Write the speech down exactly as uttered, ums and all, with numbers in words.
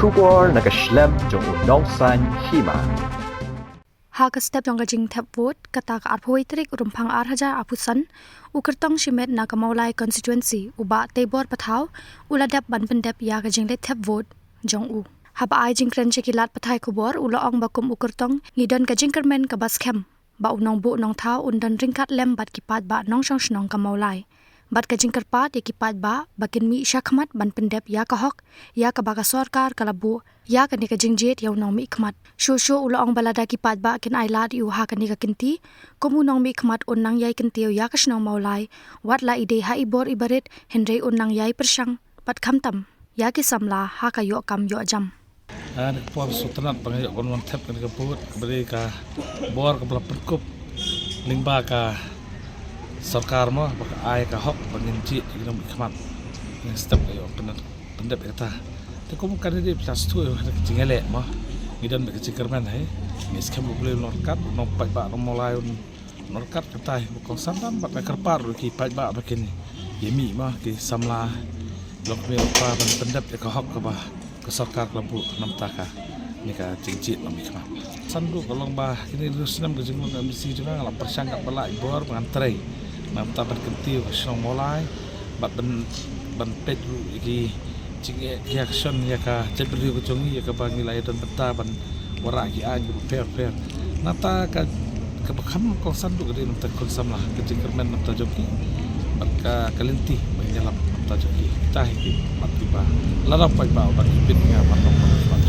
Khubor na ka shlem jong u Nongsaiñ Hima. Ha ka step jong ka jingthep vote kata ka arphew tarik u Rymphang ar hajar arphew san, u kyrtong shimet na ka Mawlai constituency u Bah Teibor Pathaw u la dep ban pyndep ïa ka jingleit thep vote jong u. Haba ai jingkren sha ki lad pathai khubor u la ong ba kum u kyrtong ngi don ka jingkyrmen kaba skhem ba u nongbuh nongthaw un don ryngkat lem bad ki paidbah nongshong shnong ka Mawlai. Bad ka jingkyrpad ïa ki paidbah ba kin mih shakhmat ban pyndep ïa ka hok ïa kaba ka sorkar ka la buh ïa kane ka jingjied ïa u nongmihkhmat. Shuh shuh u la ong ba lada ki paidbah kin ai lad ïa u ha kane ka kynti, kum u nongmihkhmat un nang ïai kyntiew ïa ka shnong Mawlai, wat la i dei ha i bor i barit, hynrei un nang ïai pyrshang bad khamtam ïa ki samla ha ka ïoh kam ïoh jam. Ah, ni ka por sngewtynnat ba nga ïoh ban wan thep kane ka vote, kaba dei ka bor kaba la pynkup lyngba ka sorkar mo, ba ka ai ka hok ba ngin jied ïa ki nongmihkhmat. Ngi step ka ïoh pyndep, pyndep ïa kata. Te kum kane dei pyntas tu ïa ka jingïaleh mo. Ngi don bad ka jingkyrmen hi. Ngi skhem U Blei un ryngkat, u nongpaidbah nong Mawlai un ryngkat, kata hi ba kongsan tam bad nga kyrpad ruh ïa ki paidbah ba kin ïa mih mo, ki samla, lok mih pa ban pyndep ïa ka hok kaba ka sorkar ka la buh namar kane ka jingjied nongmihkhmat. San ruh ka long ba kine ki snem ka jinglong M D C jong nga, nga la pyrshang katba lah i bor ba ngan trei namar ban kyntiew ka shnong Mawlai bad ban, ban peit ruh ïa ki jingeh ki action ïa ka jaitbynriew ka jong ngi ïa kaba ngi la ïadon bynta ban wanrah ki aiñ kiba pher pher. Nangta ka, kaba kham kongsan ruh ka dei namar ka khun samla, ka jingkyrmen namar jong ki bad ka, ka lynti ba ngi ïalap namar jong ki. Kita hi ki mat kiba la dap paidbah ba ki peit ïa nga ban long ban